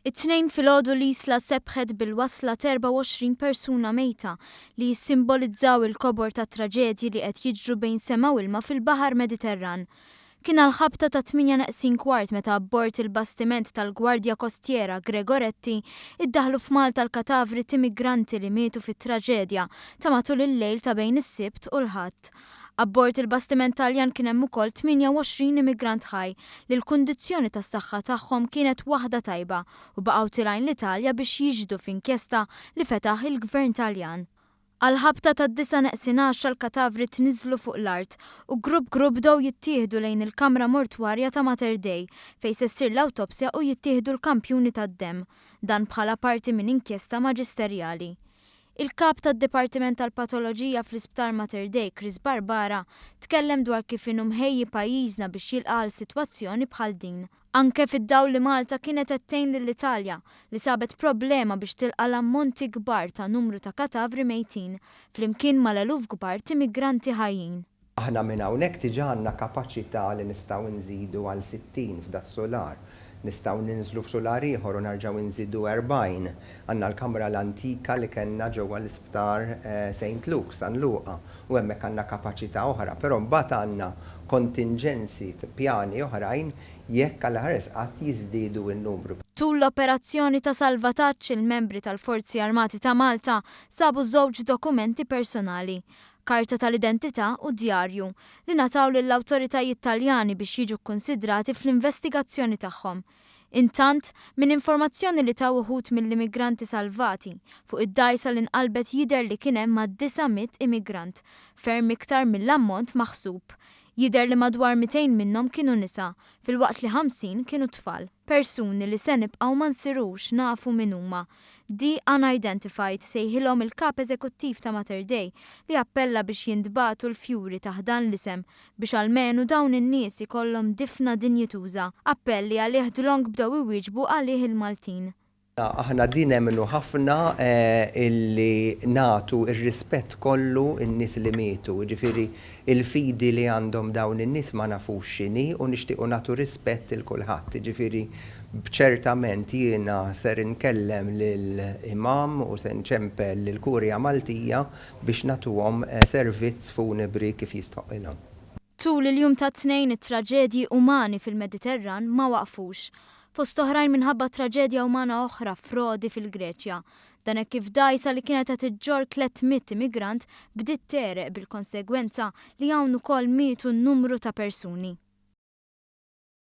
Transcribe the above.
It-Tnejn filgħodu l-Isla sebħet bil-wasla t'24 persuna mejta li jissimbolizzaw il-kobor tat-traġedji li qed jiġru bejn sema u ilma fil-baħar Mediterran. Kien għall-ħabta tat-tmienja neqsin kwart meta abbord il-bastiment tal-Gwardja Kostjera Gregoretti iddaħħlu f'Malta l-katavri t'immigranti li mietu fit-traġedja ta' matul il-lejl ta' bejn is-Sibt u l-Ħadd. Abbord il-bastiment Taljan kien hemm ukoll 28 immigrant ħaj li l-kundizzjoni tas-saħħa tagħhom kienet waħda tajba u baqgħu tilgħin l-Italja biex jixhdu f'inkjesta li fetaħ il-Gvern Taljan. Għall-ħabta tad-disgħa neqsin għaxra l-katavri tniżżlu fuq l-art u grupp grupp bdew jittieħdu lejn il-kamra mortwarja ta' Mater Dei fejn se ssir l-awtopsja u jittieħdu l-kampjuni tad-demm. Dan bħala parti minn inkjesta maġisterjali. Il-Kap tad-Dipartiment tal-Patoloġija fl-Isptar Mater Dei Chris Barbara tkellem dwar kif inhu mħejji pajjiżna biex jilqa' għal sitwazzjoni bħal din. Anke fid-dawl li Malta kienet qed tgħin lill-Italja li sabet problema biex tilqa' l-ammonti kbar ta' numru ta' katavri mejtin flimkien mal-eluf kbar t'immigranti ħajjin. Aħna minn hawnhekk diġà għandna kapaċità li nistgħu nżidu għal 60 f'das-sular. Nistgħu ninżlu f'sular ieħor u nerġgħu nżidu 40. Għandna l-kamra l-antika li kellna ġewwa l-isptar Saint Luke, San Luqa, u hemmhekk għandna kapaċità oħra. Però mbagħad għandna kontinġenzi, pjani oħrajn jekk Alla ħares qatt jiżdiedu n-numru. Tul l-operazzjoni ta' salvataġġ, il-membri tal-Forzi Armati ta' Malta sabu żewġ dokumenti personali, karta tal-identità u djarju, li ngħataw lill-awtoritajiet Taljani biex jiġu kkunsidrati fl-investigazzjoni tagħhom. Intant, minn informazzjoni li taw uħud mill-immigranti salvati, fuq id-dgħajsa li nqalbet jidher li kien hemm mad-900 immigrant, ferm iktar mill-ammont maħsub. Jidher li madwar 200 minnhom kienu nisa, filwaqt li 50 kienu tfal. Persuni li se nibqgħu ma nsirux nafu min huma. The Unidentified sejħilhom il-Kap Eżekuttiv ta' Mater Dei li appella biex jintbagħtu l-fjuri taħt dan l-isem biex almenu dawn in-nies ikollhom difna dinjituża, appell li għalih dlonk bdew iwieġbu għalih il-Maltin. Aħna di nemmnu ħafna illi nagħtu r-rispett kollu n-nies li mietu, jiġifieri il-fidi li għandhom dawn in-nies ma nafux x'inhi u nixtiequ nagħtu rispett 'il kulħadd, jiġifieri B'ċertament jiena ser inkellem lil Imam u se nċempel lill-Kurja Maltija biex nagħtuhom servizz funebri kif jistħoqqilhom. Tul il-jum tat-Tnejn it-traġedji umani fil-Mediterran ma waqfux. Fost oħrajn minħabba traġedja umana oħra f'Rodi fil-Greċja. Dan hekk kif dgħajsa li kienet qed iġġorr 300 immigrant bdiet tegħreq bil-konsegwenza li hawn ukoll mietu numru ta' persuni.